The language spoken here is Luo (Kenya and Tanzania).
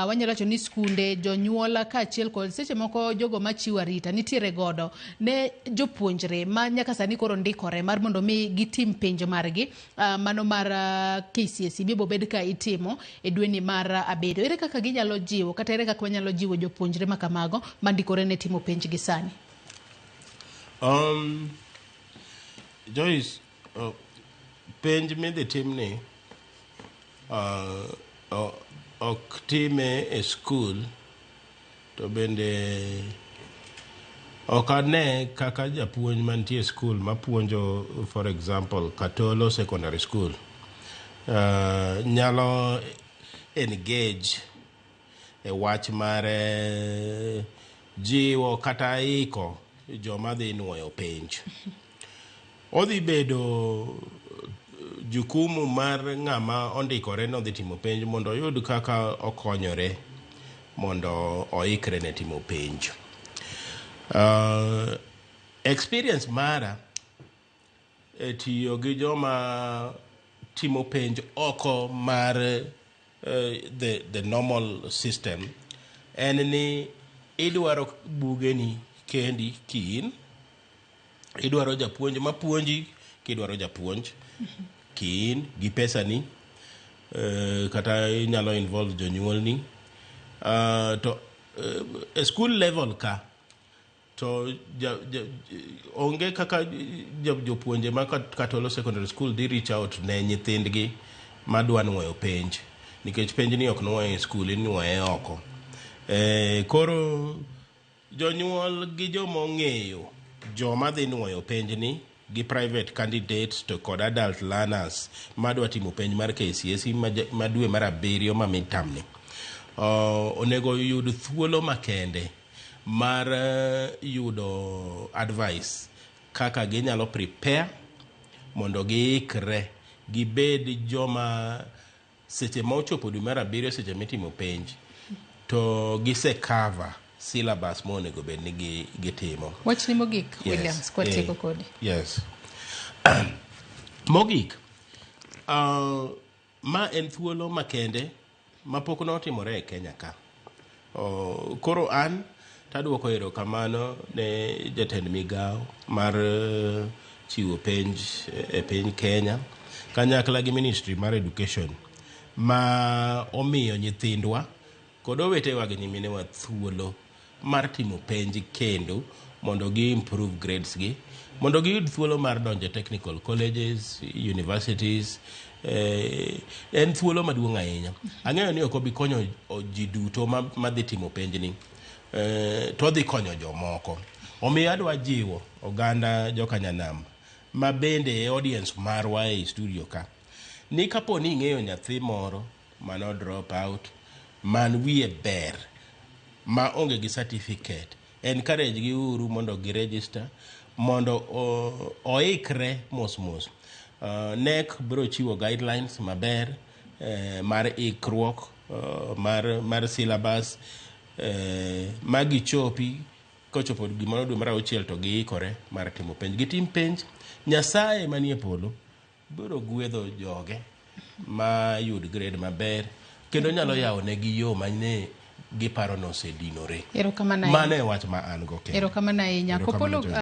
Wanyalo wacho ni skunde, jonyuol kaachiel kod seche moko jogo machiwo arita nitiere godo ne jopuonjre ma nyaka sani koro ndikore mar mondo mi gitim penj margi mano mar KCSE biro bed ka itimo e dweni mar abiriyo. Ere kaka ginyalo jiwo kata ere kaka wanyalo jiwo jopuonjre ma kamago mandikore ne timo penj gi sani? Joyce, penj midhi timni ok time e skul to bende ok ane kaka japuonj mantie e skul mapuonjo, for example, Katolo Secondary School nyalo engage e wach mar jiwo kata iko joma dhi nuoyo penj. Odhi bedo jukumu mar ng'ama ondikore nodhi timo penj mondo oyud kaka okonyore mondo oikre ne timo penj. Experience mara e tiyo gi joma timo penj oko mar the normal system en ni idwaro bugeni kendi kiin, idwaro japuonj mapuonji kidwaro japuonj kiin gi pesani, kata inyalo involve jonyuolni. To e school level ka to onge kaka jopuonje ma Katolo Secondary School dhi reach out ne nyithindgi madwa nuoyo penj nikech penj ni ok nuoye e skul, inuoye oko. Koro jonyuol gi joma ong'eyo joma dhi nuoyo penj ni gi private candidates to kod adult learners madwa timo penj mar KCSE ma dwe mar abiriyo ma midterm ni onego yud thuolo makende mar yudo advice kaka ginyalo prepare mondo giikre gibed joma seche ma ochopo dwe mar abiriyo, seche mitimo penj, to gise cover syllabus monego bed ni gitimo. Wachni mogik, Williams, kwatieko kodi. Yes. Mogik, ma en thuolo makende mapok notimore e Kenya ka. Koro an taduoko erokamano ne jatend migao mar chiwo penj e piny Kenya kanyakla gi Ministry mar Education ma omiyo nyithindwa kod owetewa gi nyiminewa thuolo mar timo penj kendo mondo gi improve grades gi mondo giyud thuolo mar donjo e technical colleges, universities. En thuolo maduong' ahinya. Ang'eyo ni ok obi konyo ji duto madhi timo penjni, to odhi konyo jomoko. Omiyo adwa jiwo oganda jokanyanam ma bende e audience marwa ei studio ka ni kapo ni ing'eyo nyathi moro mano drop out man wiye ber ma onge gi certificate, encourage gi uru mondo gi register mondo oikre mos mos. KNEC biro chiwo guidelines maber mar ikruok mar syllabus ma gichopi kochopo gimoro dwe mar auchiel to giikore mar timo penj. Gitim penj, Nyasaye manie polo biro gwedho joge ma yud grade maber kendo nyalo yawo negi yo mane giparo nosedinore. Erokamano ahinya. Mano e wach ma an go kende. Erokamano ahinya. Erokamano. Kopolo. Joyce.